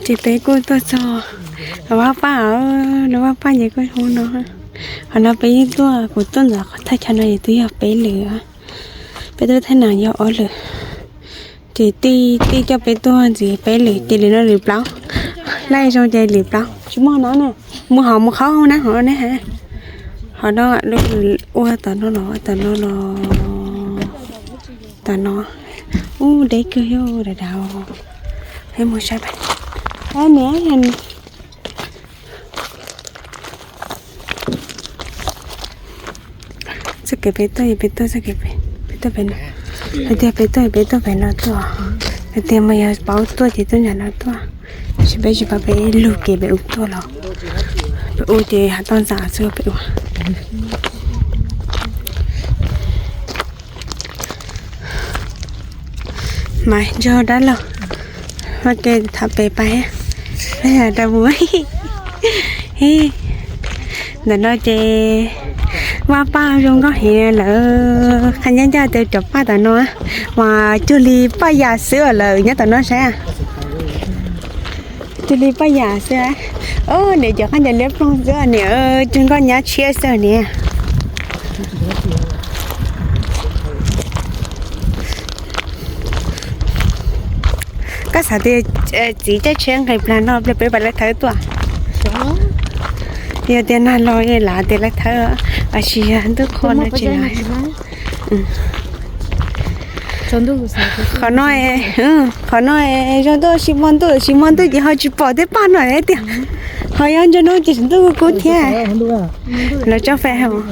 Ces peb kuj tuaj txog Vaj Paj, Vaj Paj ces kuj hu no. Qhov no peb yeej tuaj, kuv tuaj ntawm qhov thaj chaw no ces twb yog peb lwm, peb tuaj thaj no yog ob lwm. Ces tij, tij coj peb tuaj ntxiv peb lwm, ces lwm no lwm plaub. Laij zoo ces lwm plaub. Tsis muaj no na. Mus hov mus qhov na, hov ne ha. Hov no, ua tom no los, tom no los, tom no. Ub, deb kawg, yog dav dav. Mus saib, niam. Txoj kev peb tuaj, peb tuaj txoj kev, peb tuaj pem no. Hais tias peb tuaj, peb tuaj pem no tuaj. Hais tias mas yog paub tuaj ces tuaj nram no tuaj. Tab sis peb tsis paub peb lug kev pem ub tuaj los. Pem ub ces hav toj ntxas xwb pem ub. Mas ntsog dab laug, ua ke tham pem pais, rau mus. Ntawm no ces Vaj Paj zoo nkauj heev lawm, qhov ncaj ncaj tias cov paj tom no mas cuag li paj yam xwb lawm nyob tom no saib. Cuag li paj yam xwb. Niam cov qab ncaws liab ploog xwb niam, cuag nkauj nyab tshiab xwb niam. Koj xav tias txiv caij tsheb nqis plag no pliag peb pais laij thawb tuaj? Yog tias nag los lav tias laij thawb, tab sis yog ntuj qhua no tsis lav. Qhov no, qhov no zoo ntuj, sis hmo ntuj, sis hmo ntuj ces ho tsis pom tej paj no tiag. Ho yog ntsog hnub ces ntuj kub thiab. Lawv tso fais hos.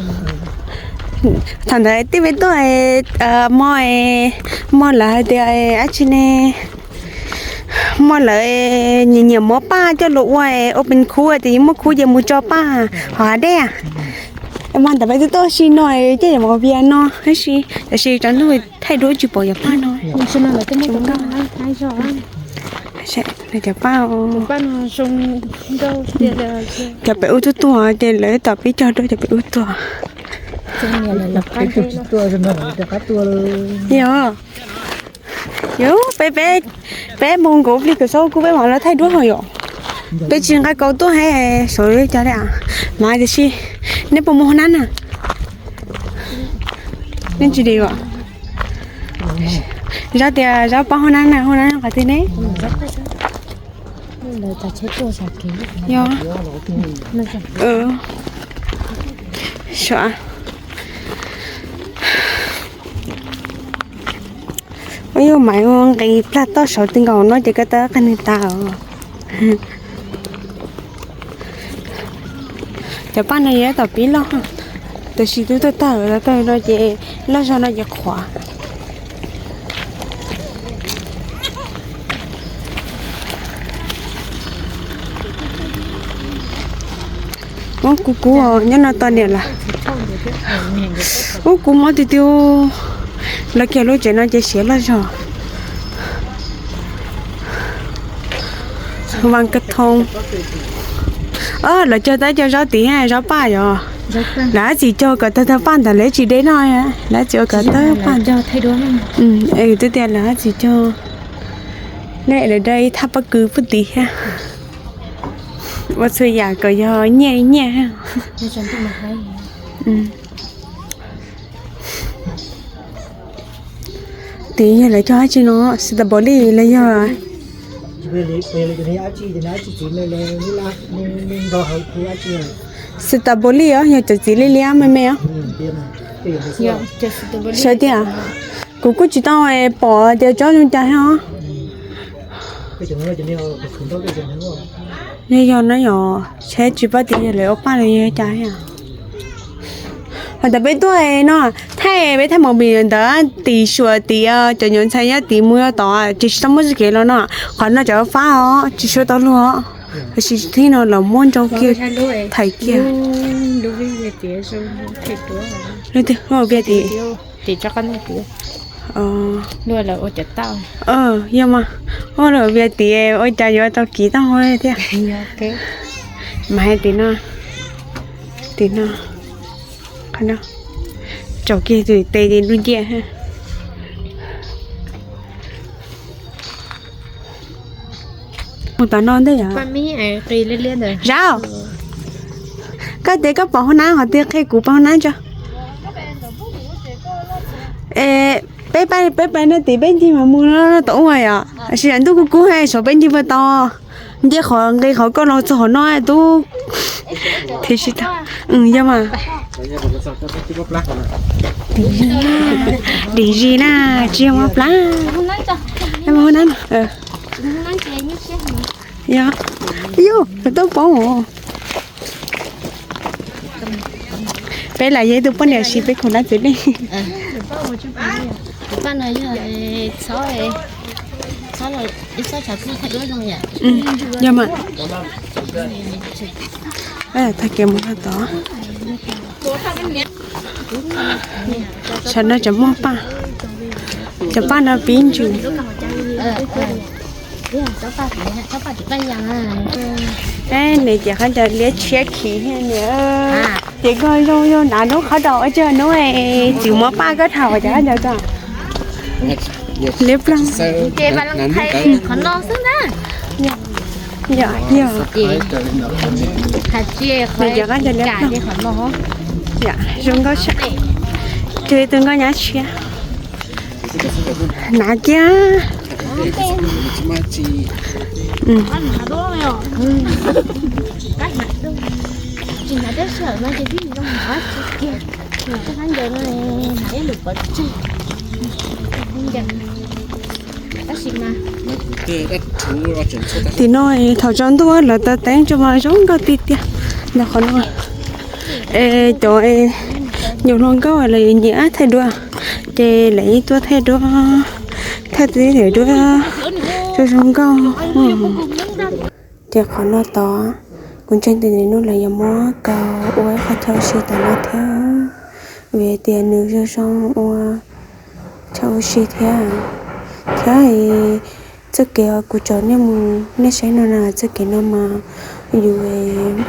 Thaum ntawd tij peb tuaj, hmo, hmo lawv hais tias dab tsi ne, hmo lawv nyiam nyiam muab paj coj los ua open khub tias yeej muaj khub ces mus tso paj hauv hav dej. Mas ntawd peb twb tuaj si no, ces yuav mus vias no tab sis, tab sis tsaus ntuj thaij duab tsis pom cov paj no. Cov paj, cov pem ub tuaj tuag ces lawv tom peb cog rau cov pem ub tuag. Yog, yog peb, peb mus nkaus plig kawm xauj kub peb mam los thaij duab hos yom. Peb tsis nqa kaus tuaj he, xyov cov li mas tiam sis nej puas mus hoob nab na? Nej tsis li os. Zab tias zab pab hoob nab na, hoob nab qhov twg ne? Yog, ua yog mas nqis plag toj saud ti nkaus no ces koj tau qab nws tas os. Cov paj no yog tom pib loj, tab sis twb tawg tawg tawg no ces loj zog no ces qhuav. Ub, kuv kub nyob no tos niam lawm. Ub, kuv mob tiag tiag. Lawv kiag lub tsev no ces siav loj zog. Vas Kav Thoo. Lawv cog tau cov zaub tid, zaub paj yom. Lawv tsis cog kom tag tag paj ntawd lawv tsis de noj, lawv tsis ua kom tag paj. Twb tias lawv tsis cog. Nej lawv da ib thaj pob kws puag tid thiab. Ua txhua yam kom yog nyiaj nyiaj. Tid yog lawv cog dab tsi no, strawberry los yog? Strawberry os, yog cov txiv liab liab me me os. Sawv tiag, kuv kuj tsis tau pom tias tsob zoo cas thiab os. Yog yog no yog tsheb tsis paub tias yog lawv ua paj los yog cas thiab. Hos tas peb tuaj no, thaij peb thaij movie ntawd tim suam tim cov nyuam ntxhais nyob tim mus tod ces tsis tau muaj txoj kev los no. Qhov no cov fab os, tsis tshua tau luag os. Tab sis thib no los muab nrau kiag, thaiv kiag. Lub twg, Vias tim. Yog mas, ua lawm Vias tim ua cas yuav tau kiv tau thiab. Mas hais tim no, tim no, qhov no, tsaus kiag tus tes ces lub nciaj. Mus tom no ntej yom. Zab, koj tias koj pom hauv nab hos tias qhia kuv pom hauv nab tso. Es peb pais, peb pais no tim peb ncig mas mus no tom ua yom, tab sis ntuj kub kub he saum peb ncig puas tau. Nce qhov nqis qhov ko los txog qhov no tub. Thim tsis tau. Yog mas. Dim zis na, tsis yog mov plab. Yog, yus tuaj poob. Peb lam yog ib tug poj niam siv peb khoom dab txiv dej. Yog mas, tag kev mus tod. Sawv daws cov muaj paj, cov paj no pib ntsws. Nws ces qab ncaws liab tshiab khiv niam. Ces koj zoo zoo hnav hnub qhov rau ua tsaug hnub tsis muab paj koj thaum cov qab ncaws tso. Liab ploog. Yog, yog. Nws ces qab ncaws liab ploog. Zoo nkauj tshaj. Tus tus nkauj nyab tshiab. Hnav kiag. Tim no thaum tsaus ntuj lawv taws teeb tso mas zoo nkauj tiag tiag. Ntawm qhov no es cov nyuam hluas nkauj los yuav nyiam thaij duab, ces lawv yeej tuaj thaij duab, thaij tib thaij duab zoo zoo nkauj. Ces qhov no tod, kuv ntseeg tias nim no lawv yuav muab kaw ua ib qho chaw ua si tom no thiab, vim tias nws zoo zoo ua chaw ua si thiab. Thiab txoj kev uas kuv coj nej mus nej saib no na, txoj kev no mas yus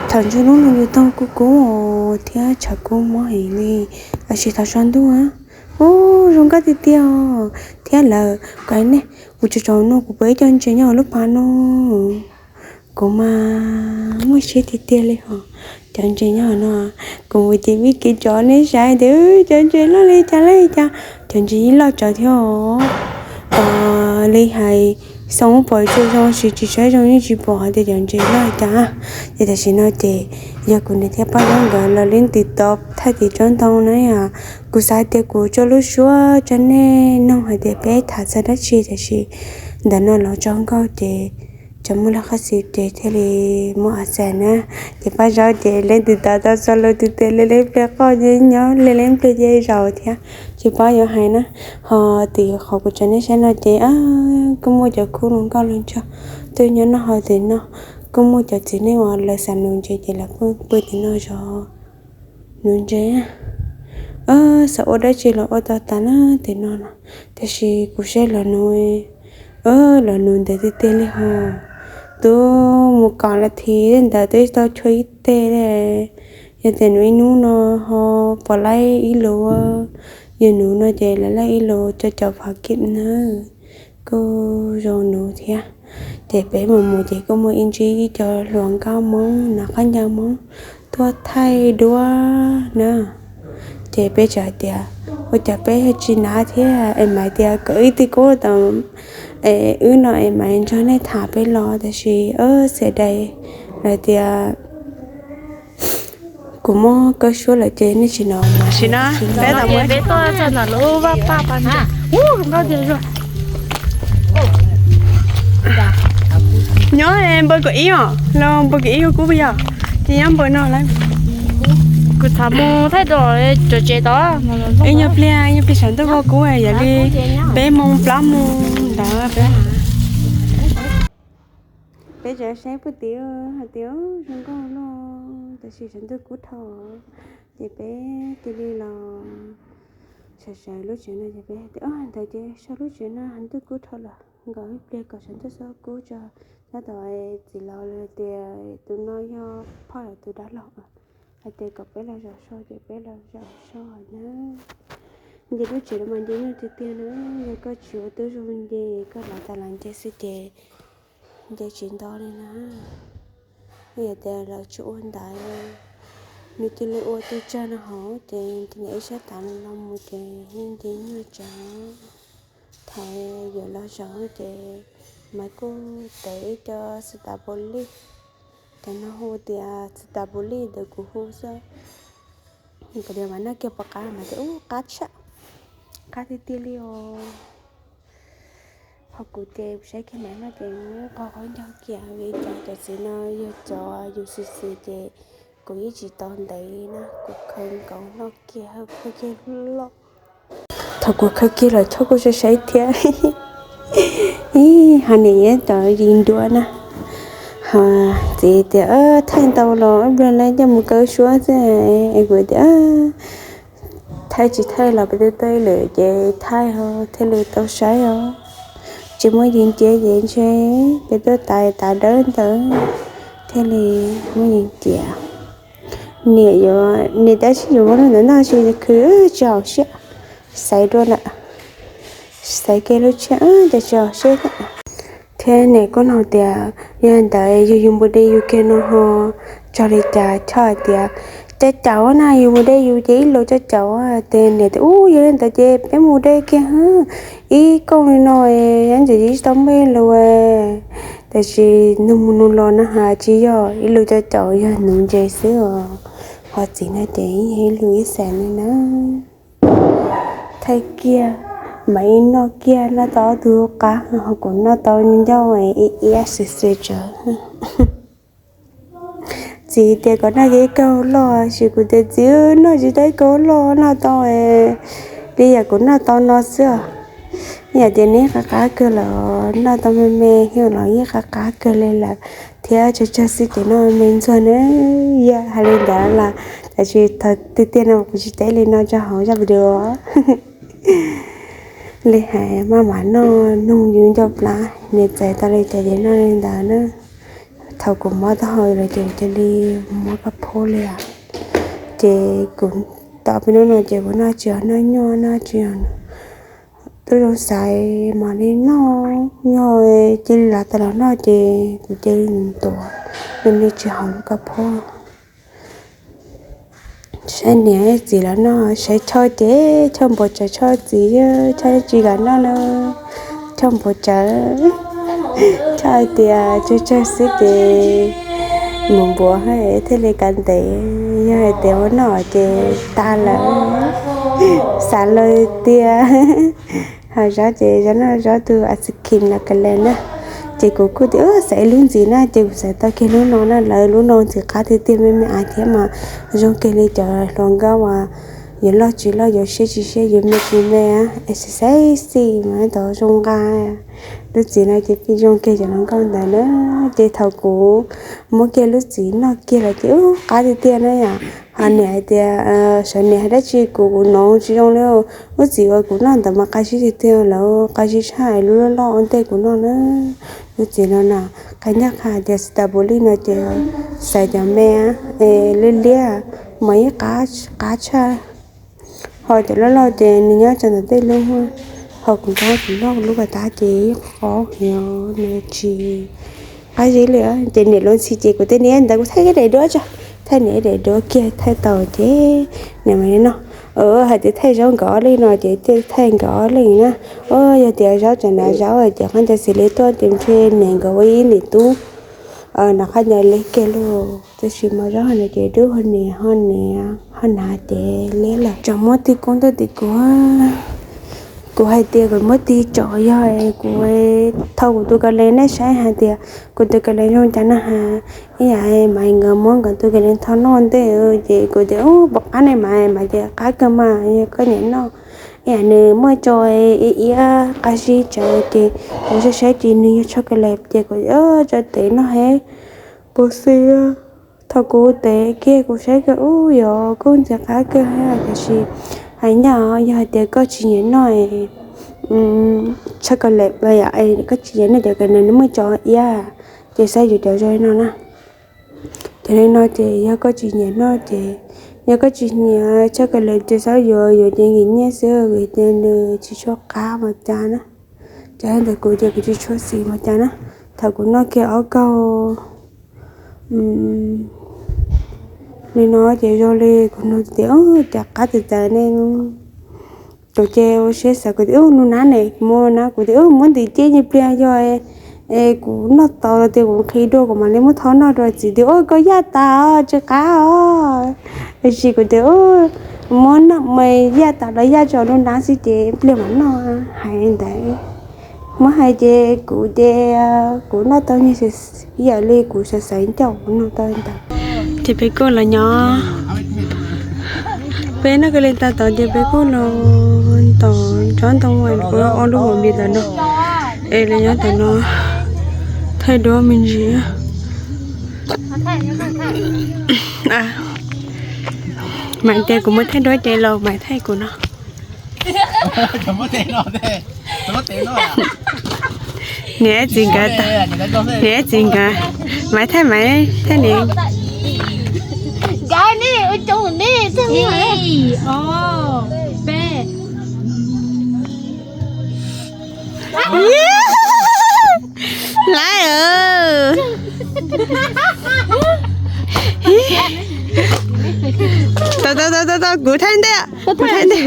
thaum ntsib hnub no yus taug kub kub thiab tshav kub mob heev li, tab sis thaum tsaus ntuj ub zoo nkauj tiag tiag. Thiab lawv kom nej, kuv tsaus tsaus no kuv pom ib co ntses nyob hauv lub pas no. Kuv mas muaj siab tiag tiag li hos, cov ntses nyob hauv no. Kuv mus ces vij kev tso nej saib tias cov ntses loj li cas loj li cas. Cov ntses yeej loj tsawv thiab os. Li hais xoo pom tsuas zoo, tsis tsis saib zoo yeej tsis pom hais tias cov ntses loj li cas. Ces tam sim no ces yog kuv niam thiab Paj Zaub nkawd los leej twg tau thaij tim tsob ntoo na yom. Kuv xav tias kuv tso lub suab tso nej noog hais tias peb tham txog dab tsi, tiam sis ntawm no los tsaus nkauj ces tso muaj lub qhab xis ces thiaj li muaj a xas na. Ces Paj Zaub ces leej twg tau tau txog lus twg tias le leej pliag qoj ces nyob, le leej pliag ces zaum thiab, tsis paub yuav hais na. Ho tim qhov kuv tso nej saib no ces kuj muaj cov khub hluas nkauj hluas nraug twb nyob noj haus tim no, kuj muaj cov txiv neej uas lawv xav nuv ntses ces lawv pw tim no zov nuv ntses. Xav ua dab tsi los ua tau tas na tim no no, tiam sis kuv saib los nuv, los nuv ntev tiag tiag li hos. Twb mus kom las this ntawd twb tau chua ib teg li. Yog tias nuv ib hnub no ho pom laib ib lus, yog nuv no ces lawv laib ib lus cov cov phav kim na, kuj zoo nuv thiab. Ces peb mus mus ces kuj muaj ib ntsis ib co hluas nkauj Hmoob, hnav khaub ncaws Hmoob tuaj thaij duab na. Ces peb txawm hais tias ua cas peb tsis hnav thiab es mam tias kom wb twb kub tau, es wb no es mam nrog nej tham peb los, tab sis xav dais lawm tias kuv muab koj suab lawm ces nej tsis hnov. Sim no peb tuaj txog ntawm lub vaj paj pa na. Nyob npaws kaum ib os, los npaws kaum ib yog kub puas yog? Ces nyob npaws no lawm. Kuv txhav mus thaij tau cov tsev tod. Ib nyuag pliag, ib nyuag pliag sawv ntuj vau kub yam li peb moos plaub moos ntawd peb. Peb tseem saib puag tim hais tias zoo nkauj luaj, tab sis sawv ntuj kub dhau, ces peb cia li los sawv sawv lub tsev no ces peb hais tias ntawd ces so lub tsev no sawv ntuj kub dhau lawm, nkaum ib pliag kom sawv ntuj txhob kub tso. Tab tom txiv laus tias tus no yog phauj lawv tus dab laug, hais tias kom peb los zaum so ces peb los zaum so na. Nce lub tsev no mas nce nyuaj tiag tiag na, yog koj tsis ua tib zoo nce, koj los tas los nce xwb ces nce tsis nto li na. Yog tias lawv tsis ua ntaiv, nws cia li ua tub tsag no hauv ces nws ib sab tav no los mus ces yeej nce nyuag tsawv. Thaum yuav los zaum ces Maiv kuj tev ib co xi tas pos lij, cov no hu tias xi tas pos lij ntawd kuv hu xwb. Kuv tias Maiv noj kiag puas qab, Maiv tias ub qab tshaj, qab tiag tiag li os. Ho kuv ces saib kiag Maiv noj ces qhov qaub ncaug kiag vim cov cov txiv no yog cov yus xis xis ces kuv yeej tsis tau ntev li na, kuv khaws nkaus noj kiag khaws kiag loj. Thaum kuv khaws kiag los choj kuj saib saib thiab. Ib ho niam yeej tau yig nruab na, ho txiv tias thaij ntau los ib pliag lawv coj mus kaw suab xwb. Es kuv tias thaij tsis thaij los peb twb tuaj ib lwm ces thaij ho thiaj li tau saib os. Tsis muaj yig nciab ces ntshe peb tuaj tas tas dawb ntawd thiaj li muaj yig nciab. Niam yuav, niam tab sis yuav muab lub ntawd noj tsis khwv tsis haum siab, xaiv dua lawm, xaiv kiag lub tshiab cas tsis haum siab thiab. Thiab niam kuj nug tias yog ntawd yus yus npua dej yus kiag no ho txog li cas, choj hais tias cov caum na, yus npua dej yus ces ib lus cov caum. Ces niam tias ub yog li ntawd ces peb mus de kiag ib kooj li no, ntxim tsis tau npej lus. Tab sis nug mus nug los no has tsis yog ib lus cov caum, yog nuv ntses xwb os. Ho txiv no ces ib lus ib xees li na. Thaij kiag, Maiv noj kiag noj tau ob tug qab, ho kuv noj tau ncauj ib iab xwb xwb tsawv. Txiv tias kom noj kiag ib kaug loj, tab sis kuv tias txiv noj tsis tau ib kaug loj, noj tau li yam kuv noj tau no xwb os. Yam tias nws qab qab kawg los noj tau me me, yog los yeej qab qab kawg li lawm, thiab tsawg tsawg xwb ces noj me me ntxuag na. Yog hais li ntawd los tab sis thaum tiag tiag no kuv tsis teb li no rau hauv zaj video. Li hais maj mam noj, nug yus ncauj plab, nws txais tau li cas ces noj li ntawd na. Thaum kuv mob taub hau lawm ces kuv cia li mob kab phob li os. Ces kuv tau peb hnub no ces kuv noj tsis yog noj nyuaj, noj tsis yog tub zoo xaiv mam li noj, yog cia li lav tas los noj ces kuv cia li ntuav, nws tsis haum lub kab phob. Saib niam txiv los noj, saib choj ces choj npau tsawv, choj txiv choj tsis kam noj na, choj npau tsawv, choj hais tias tsawg tsawg xwb ces mus npuav thiaj li kav ntev, yog hais tias ua noj ces tas lawm, xav lawm tiag. Ho Zaub ces Zaub noj Zaub tus ice cream los kas les na. Ces kuv kuj tias xaiv ib lub ntxiv na, ces kuv xaiv tau kiag lub no na, lawv lub no ntxim qab tiag tiag, me me aiv thiab mas zoo kiag li cov hluas nkauj uas yuav loj tsis loj, yuav siab tsis siab, yuav me tsis me, exercise mas tau zoo nqa. Lub txiv no ces pheej zoo kiag cov hluas nkauj ntawd na. Ces thaum kuv muab kiag lub txiv noj kiag lawm ces ub qab tiag tiag na yom. Ho niam hais tias, sawv niam hais dab tsi kuv kuv hnov tsis zoo li. Lub txiv uas kuv noj ntawd mas qab zib tiag tiag lawm, qab zib tshaj lub loj loj ua ntej kuv noj na. Lub txiv no na, qab ncaj qha tias strawberry no ces xaiv cov me es liab liab mas yeej qab tshaj. Ho cov loj loj ces nws nyob rau ntawm tej lub. Ho kuv nrog kuv noj lub pas tab ces yeej qab heev, nws tsis qab zib li. Ces niam lub ntxhi ces kuv tias niam ntawd kuv thaij ib daim duab tso, thaij niam ib daim duab kiag thaij tau ces niam mam li noj. Hais tias thaij Zaub nkawd ob leeg no ces thiaj thaij nkawd ob leeg na. Yog tias Zaub tseem hnav Zaub ces qhov ncauj xis li tuaj ces ntshe niam nkawd ua ib niam tub na qhov ncauj li kiag lauj. Tab sis mas Zaub ho no ces dub ho niam ho niam ho hnav ces liab lawm. Tseem muab tig koob tuaj tim kuv, kuv hais tias kuv muab tig tsom yog kuv, thaum kuv tus kas les nej saib hais tias kuv tus kas les zoo cas no has. Ib yam Maiv nkawd muab nkawd tus kas les tho noj ntej ces kuv tias ub puas qab ne Maiv, Maiv tias qab kawg mas yog koj nyiam noj. Ib yam nws muaj tso ib iab qab zib tsawv ces kuv saib saib ces nws yog chocolate ces kuv tso tes noj he. Puas xis, thaum kuv tes kiag kuv saib kiag ub yog kuj ntxim qab kawg tiam sis hais ncaj yog hais tias koj tsis nyiam noj chocolate, koj tsis nyiam noj cov kas les nws muaj tso iab ces xav yuav cov zoo li no na. Cov li no ces yog koj tsis nyiam noj ces, yog koj tsis nyiam chocolate ces xav yuav yuav ces nkim nyiaj xwb vim tias nws tsis tshua qab mas cas na. Cov ntawm kuv ces kuv tsis tshua xis mas cas na. Thaum kuv noj kiag ob kaug li no ces zoo li kuv nug tias, cov qab txawv txawv ne, kuv ces ua siab xav kuv tias, nug nab ne, kuv muab nab, kuv tias, muab ntim cia ib pliag yog es kuv noj tau los tias kuv nqhis dua kuv mam li muab thau noj rau txiv tias, koj yaj tas os, tsis qab os. Tiam sis kuv tias, muab noj mas yaj tas los yaj tso nug nab xwb ces ib pliag mam noj. Hais ntawd, muab hais ces kuv ces kuv noj tau ib yam li kuv xav xav ncauj kuv noj tau ntawd. Ces peb kuj los nyob, peb noj kiag li tas tod ces peb kuj los tom tsob ntoo uas kuv ob lub hauv npias ntawm no, es los nyob tom no thaij duab me ntsis. Mas tias kuv muab thaij duab ces los mas thaij kuv no. Niam txiv nkawd, niam txiv nkawd, mas thaij mas thaij niam. Lawm, tau tau tau tau, kuv thaij ntej, kuv thaij ntej.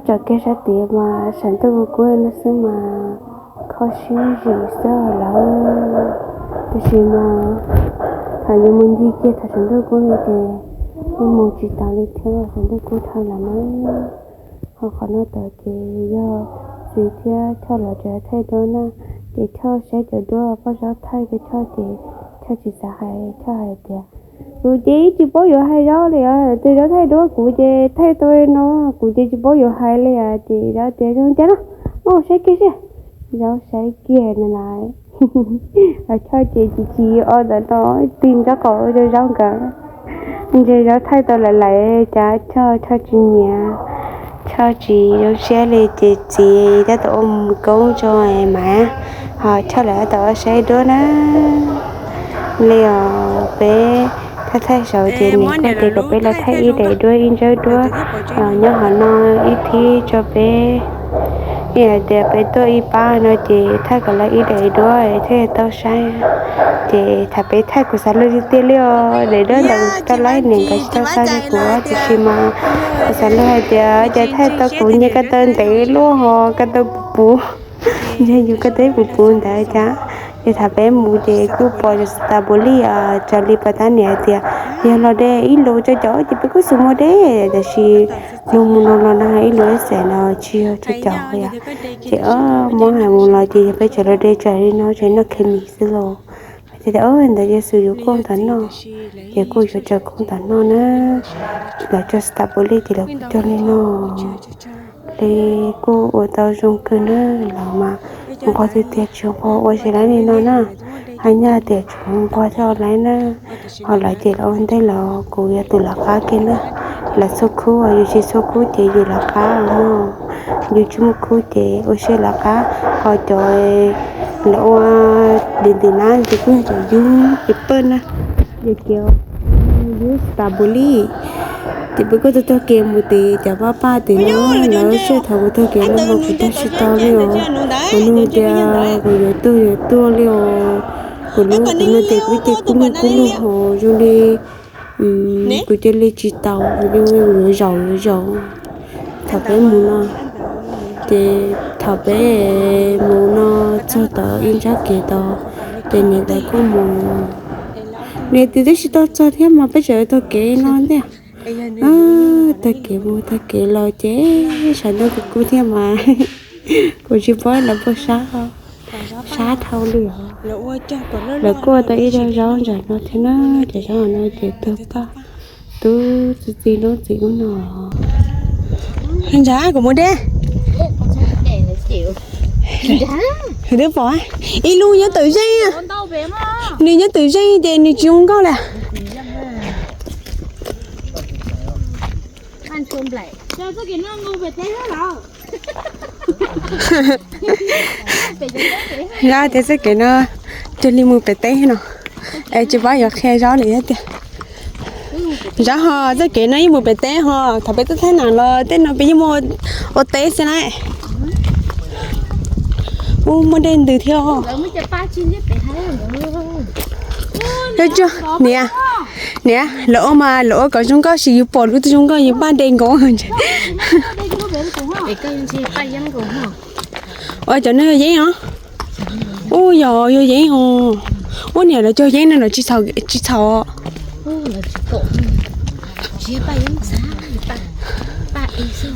Tsom kiag sab tid mas sab ntuj kub kub no xwb mas kho siab zim xwb lawm. Tab sis mas thaum yuav mus ncig kiag thaum sab ntuj kub no ces yeej mus tsis tau li thiab, sab ntuj kub dhau lawm na. Ho qhov no tod ces yog txiv thiab Choj lawv tseem thaij duab na, ces Choj saib cov duab poj zaub thaij rau Choj ces Choj tsis xav hais, Choj hais tias, kuv ces tsis paub yuav hais zaub li os, tus zaub thaij duab kuv ces thaij tau no, kuv ces tsis paub yuav hais li os, ces zaub tias zoo cas no, muab saib kiag seb. Zaub saib kiag no na, Choj ces chim chim ua ntawm no, tig nraub qaum rau zaub nkawd. Ntshe zaub thaij tau lawm lawm cas Choj, Choj tsis nyiam, Choj tsis zoo siab li ces txiv tab tom ua mus koob tso mas, ho Choj lawv tab tom ua saib duab na. Li os peb thaij thaij saud ces niam koj tias kom peb los thaij ib daim duab ib ntsawb duab nyob hauv no ib thib tso peb. Ib hais tias peb tuaj ib pab no ces thaij kom lawv ib daim duab thiaj tau saib. Ces thaum peb thaij kuv xav lug tiag tiag li os, daim duab ntawd kuv tsis tau laib, niam nkawd tsis tau xa rau kuv, tiam sis mas kuv xav lug hais tias cas thaij tau kuv nyias ko taw ntev luaj ho ko taw puv puv, ntshe yus ko taw puv puv ntawd cas. Ces thaum peb mus ces kuj pom cov stab pus lij, raws li pog tab niam hais tias yog los de ib lus tsawg caum ces peb kuj xub muaj de, tiam sis nug mus no los na ib lus ib xees no tsis yog tsawg caum yom. Ces muab hais mus los ces yog peb tseem los de tsawg li no ces noj khe mis xwb los. Ces tias ntawd yog xwm yus koob ntawm no, ces kuj yuav raws koob ntawm no na. Lawv cog stab pus lij ces lawv kuj cog li no. Li kuj ua tau zoo kawg na, lawv mas nquag tiag tiag tsis nquag ua tsis laib li no na. Hais nyaj tias tsis nquag coj laib na, ho lawv ces lawv ua ntej los kuv yog tus lawv qab kiag na. Lawv txhua khub, yus tsis txhua khub ces yus lawv qab no, yus tsis muaj khub ces ua siab lawv qab. Ho cov lawv ua dim dim na ces kuj yog cov yub ces pawg na, yog kiag yub stab pus lij. Ces peb kuj tau taug kev mus tim cov paj paj tim no, lawv sij thaum kuv taug kev no mas kuv taug tsis tau li os. Kuv nug tias kuv yuav tuag yuav tuag li os. Kuv lub kuv nug tias kuv ib ce kub lug kub lug hos zoo li kuv cia li tsis taus, kuv yuav zaum yuav zaum. Thaum peb mus no, ces thaum peb mus no txog tod ib nrab kev tod, ces niam ntawd kuj mus. Niam tias twb tsis tau txog thiab mas peb tseem taug kev no ntag. Taug kev mus taug kev los ces sab ntuj kub kub thiab mas kuv tsis paub lawv puas sab, sab dhau li os. Lawv kuj ua tau ib daig zaub ntsawm no thiab na, cov zaub no ces tuag paj tub txi txiv noob txiv ub no. Ntsa kuv mus de. Twb pom ib lub nyob twm zeej, nws nyob twm zeej ces nws tsis zoo nkauj li. Zaub tias txoj kev no cuag li mus pem teb no, es tsis paub yuav qhia zaub li tiag. Zaub ho txoj kev no yeej mus pem teb ho, thaum peb tuaj thaij nam los tej no peb yeej mus ua teb xwb na. Ub, muaj dej ntws thiab os. Niam, niam, lawv ua mas lawv ua kom zoo nkauj, sis yus pom lub twb zoo nkauj yus npaj dej nkaus. Ua cov no yog yeeb os. Ub, yog yog yeeb os. Ub, niam, lawv cog yeeb no los tsis txhaum.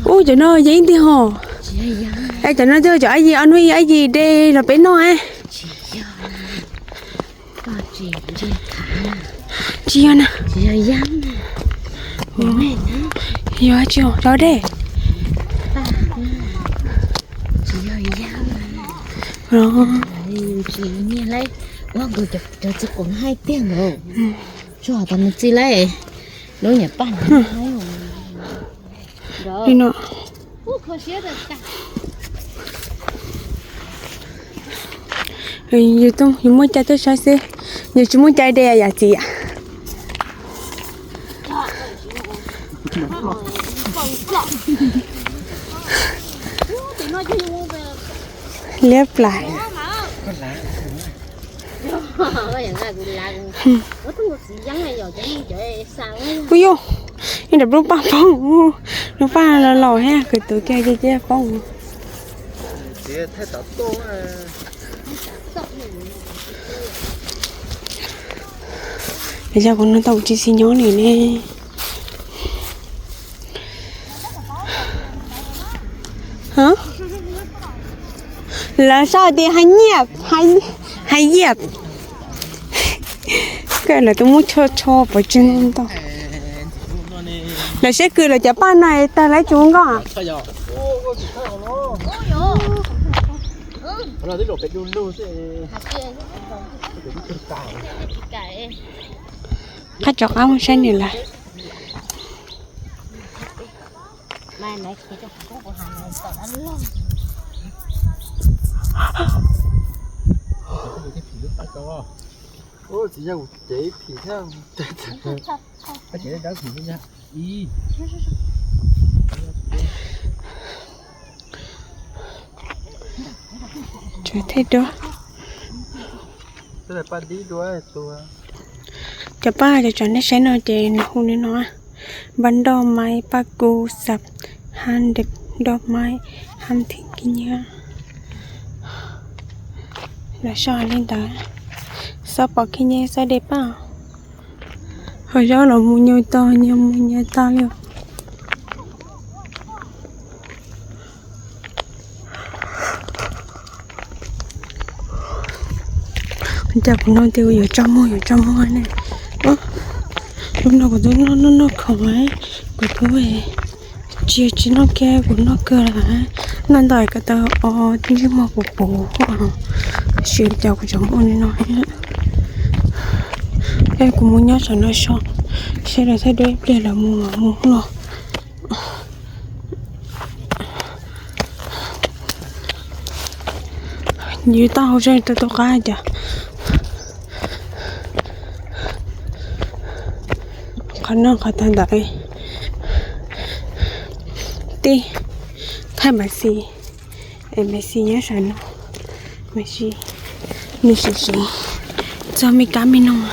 Ub, cov no yeeb tiag hos. Es cov no twb cov ab yis, ob hnub ab yis de los peb noj. Tsis yog na. Yog tsis yog cov dej. Tsis yog yam. Ua nkaus cov txiv qus no haib tiag nkaus. Tsuas tas nws txi lawm. Lub nyuam paj li no. Yus muaj cai tuaj saib xwb, yus tsis muaj cai de yam txiv. Liab plas. Ub yuj, ib nram lub paj poob, lub paj los los thiab, kwv tus kiag ces poob. Yog kuv no tau tsis xis nyob li ne. Lawv sau tias hais nyiaj, hais yiaj. Koj lawv twb muab tsho tsho pov tseg ntau. Lawv siab kws lawv cov paj no tag lawv tsis ua nkauj. Qab tso qab mus saib nws lawm. Tsov thej duab. Cov paj cov tsom nej saib no ces nws hu li no: npaj nroj maib paj kub xab hab nroj maib hab thim khib nyiab. Lawv sau li ntawd, xob pom khib nyiab xob de paj. Ho zaub los mus nyuj tag, nyuj mus nyuj tag li. Cas kuv no tias kuv yuav tso muag, yuav tso muag ne. Lub no kuv twb noj noj noj khoom, kuv twb tsis tsis noj kiag, kuv noj kawg lawm. Noj ntau ko taw o ntsej muag puv puv, tab sis cas kuv tseem muaj li no. Es kuv mus nyob saum no so, seb lawv thaij duab ib pliag lawv mus mus los. Yus tau hauv zej tau tus qab cas. Qhov no qhov tag ntawd. Tij, thaij Maiv Xis, es Maiv Xis nyob saum no, Maiv Xis, nws sim sim txog me kab me noog.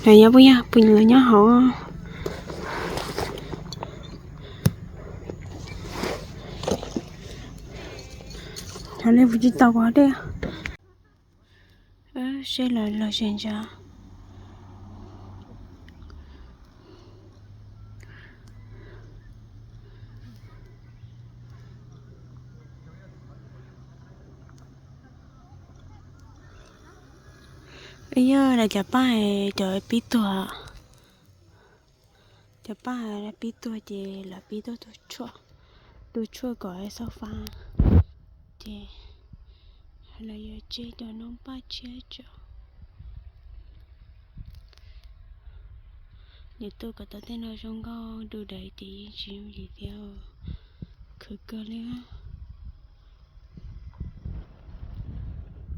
Lawv nyob puas yog, puas lawv nyob hauv? Cov nej puas tsis tau kuv dej. Seb lawv los zem ntsa. Yog lawv cov paj, cov pib tuag. Cov paj pib tuag ces lawv pib tuaj tua tshuaj, tua tshuaj kom xob fab. Ces lawv yuav tseg cov noob paj tshiab tso. Yuav tua kom tau tej no zoo nkauj du daws ces yeej tsis yooj yim thiab, khwv kawg li.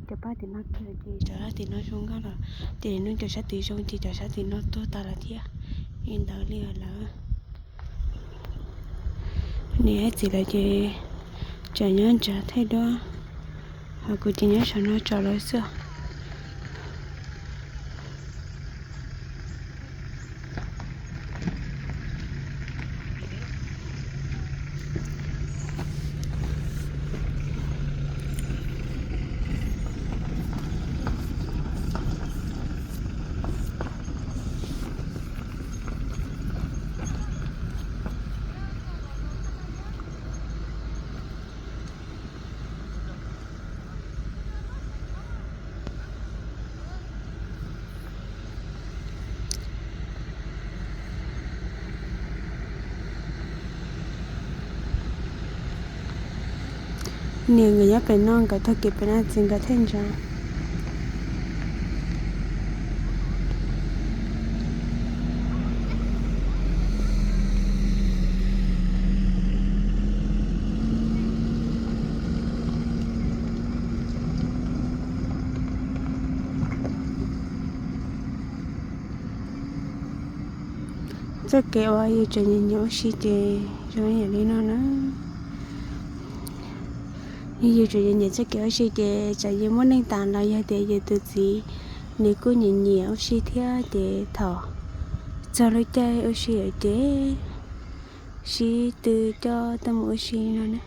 Cov paj tim no kawg ces cov sab tim no zoo nkauj los, ces nws cov sab tim zoo ces cov sab tim no tuag tas lawm thiab. Li ntawd li lawm. Niam txiv lawv ces tseem nyob ntawd thaij duab, ho kuv ces nyob saum no tso lawv xwb. Niam nkawd nyob pem no, nkawd taug kev pem no ces nkawd thaij ntsoov. Txoj kev uas yus tseem nyiam nyiam ua si ces zoo yam li no na. Yog yus tseem nyiam nyiam txoj kev ua si ces txawm yus muaj neej tas los yog tias yus tus txiv nws kuj nyiam nyiam ua si thiab ces thaum txog lub caij ua si lawm ces sib tw coj tuaj mus ua si no na.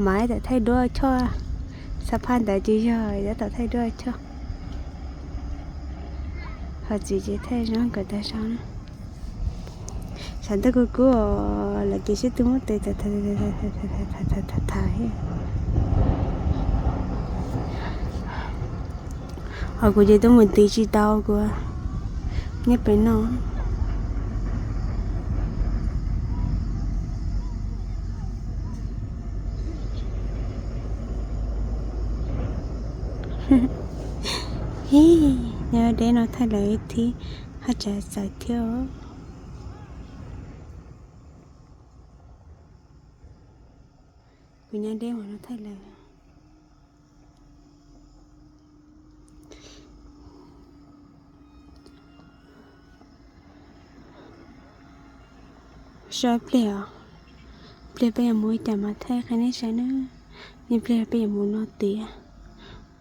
Mas tab tom thaij duab choj, xab phaj ntawd ces yog tab tom thaij duab choj. Ho txiv ces thaij zoo nkauj tag zog na. Sav ntuj kub kub lawm ces sib tw muab tes tham. Ho kuv ces tuaj mus tiv tsis tau kuv nyob pem no. Nyob deb no thaij lawv thiab, haj tseem txawv thiab os. Kuv nyob deb no thaij lawv. Sab pliag os, pliag peb yuav mus ua cas mas thaij qhia nej saib na. Niaj pliag peb yuav mus no tiav,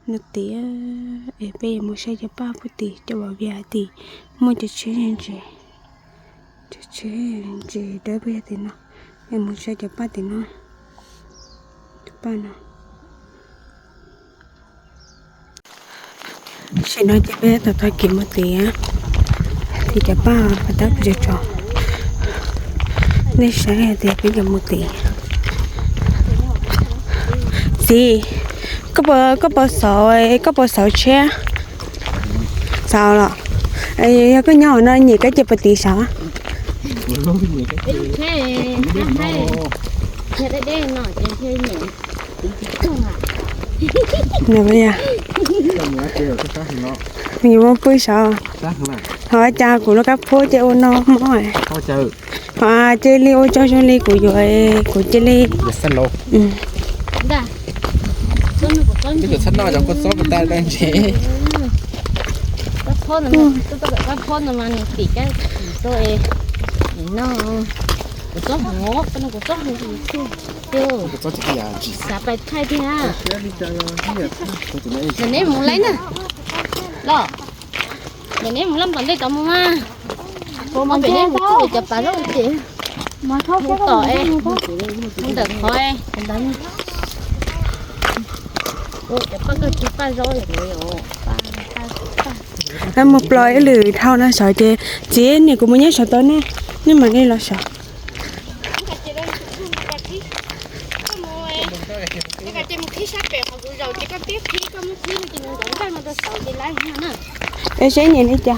no tiav es peb yuav mus saib cov paj puag tim cov paj vias tim, muaj cov tsheb ntses, cov tsheb ntses dawb puag tim no, es mus saib cov paj tim no, cov paj no. Tam sim no ces peb tau taug kev mus tim, tim cov paj pas tab kuv tso tso, nej saib tias peb yuav mus tim. Txiv, koj puas, koj puas xauv, koj puas xauv tsheb? Xauv los? Yog koj nyob hauv no nyiam kab ces puas tiv sav? Nws muab pw sav. Ho cas kuv lub kab phuab ces ua no mob. Ho cia li ua tsaug zoo li kuv yuav, kuv cia li. Xav pais thaij tiag. Neb mus lawm na. Los, neb mus lawm npam ntej tod mus mas. Mus pem neb mus txog cov pas zaub ces mus tom es mus ntawm qhov es cov pas koj tsis pas zaub. Mus plos ib lwm dhau no saum ces txiv niam kuv mus nyob saum tod ne, nej mam li los saum. Es saib nyiam li cas?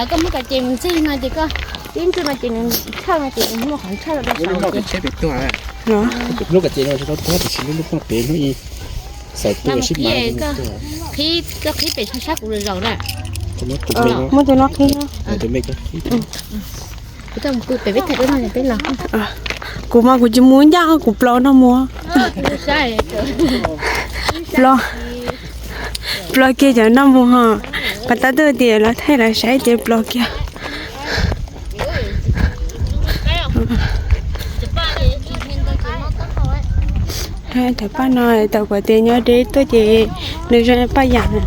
Koj muab cov ces mus ntxig no ces koj tib ntxig no ces nws tshaj no ces nws muaj qhov tshaj rau saum ces. Hnub kom ces no tsis tau tuag tiam sis lub lub poj pem hnub i xav tuag sib mas koj qhib pem sab kuv zaum na. Muab tus no qhib. Kuv mas kuv tsis mus ncaj kuv plos no mus. Plos, plos kiag cov no mus ho. Pas tab tuaj tias los thaij lawv saib ces plos kiag. Cov paj no tau kuv tias nyob deb tuaj ces nws zoo paj yam na.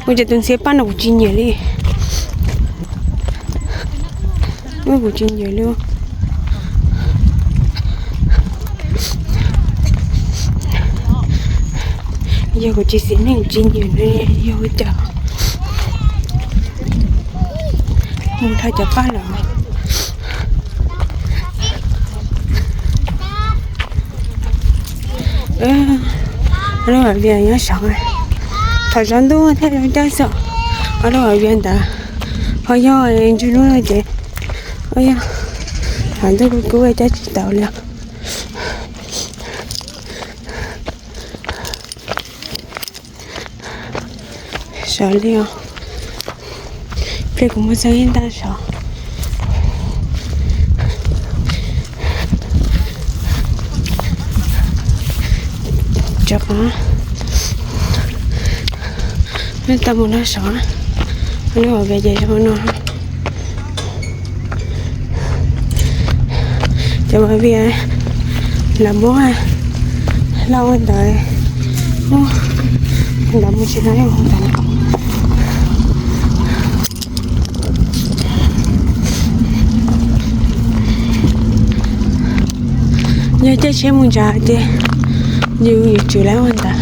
Ua cas tus ntxhiab paj no kuv tsis nyiam li. Kuv tsis nyiam li. Yog kuv tsis xis neej kuv tsis nyiam li, yog ua cas mus dhau cov paj lawm. Ob lub vias nyob saud, thaum tsaus ntuj thiaj zoo caij xwb. Ob lub vias ntawd ho yog ntsug hnub no ces, yog thaum ntuj kub kub caij tsis tau li. Sawv li os. Pliag kuv mus txog ib nta saud. Tso qab, nej tau mus no saud, nej ua vias ces zoo no. Cov vias lawv muab hlau ntawd, ntawd mus tsis tau ntawd. Yog caij tsheb mus ntsa ces yus yuav tsum lawv ua ntawd.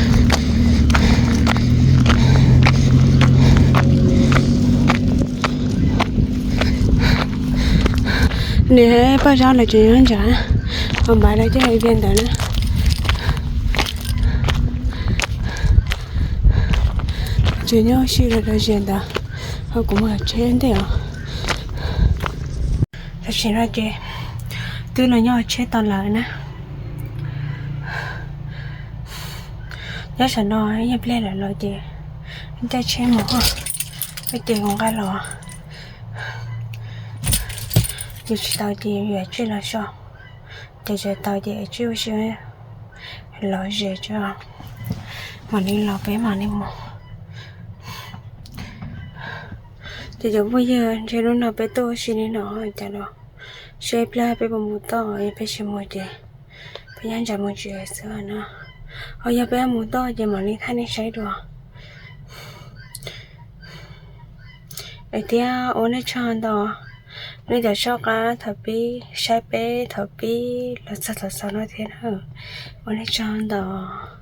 Niam paj zaub lawv tseem nyob ntsa, ho npaj lawv coj vias ntawd na. Tseem nyob ua si rau zias ntawd, ho kuv mus tsheb ntej os. Tam sim no ces twb los nyob tsheb tau lawm na. Nyob saum no yog pliag lawm los ces caij tsheb mus, peb ces kuv nqa los. Yus tsis tau ces yus tsij los so, ces tsis tau ces tsij ua si los ze tso, mam li los peb mam li mus. Ces cov phooj ywg, ntshe hnub no peb tuaj ua si li no cas los, seb pliag peb puas mus toj, yog peb tsis mus ces peb nyob ntsa mus tsev xwb na. Ho yog peb mus toj ces mam li thaij nej saib dua. Es thiab ua nej tsaug ntau, nej cov soj qab thaum pib saib peb thaum pib los txog thaum xaus no thiab na. Ua nej tsaug ntau.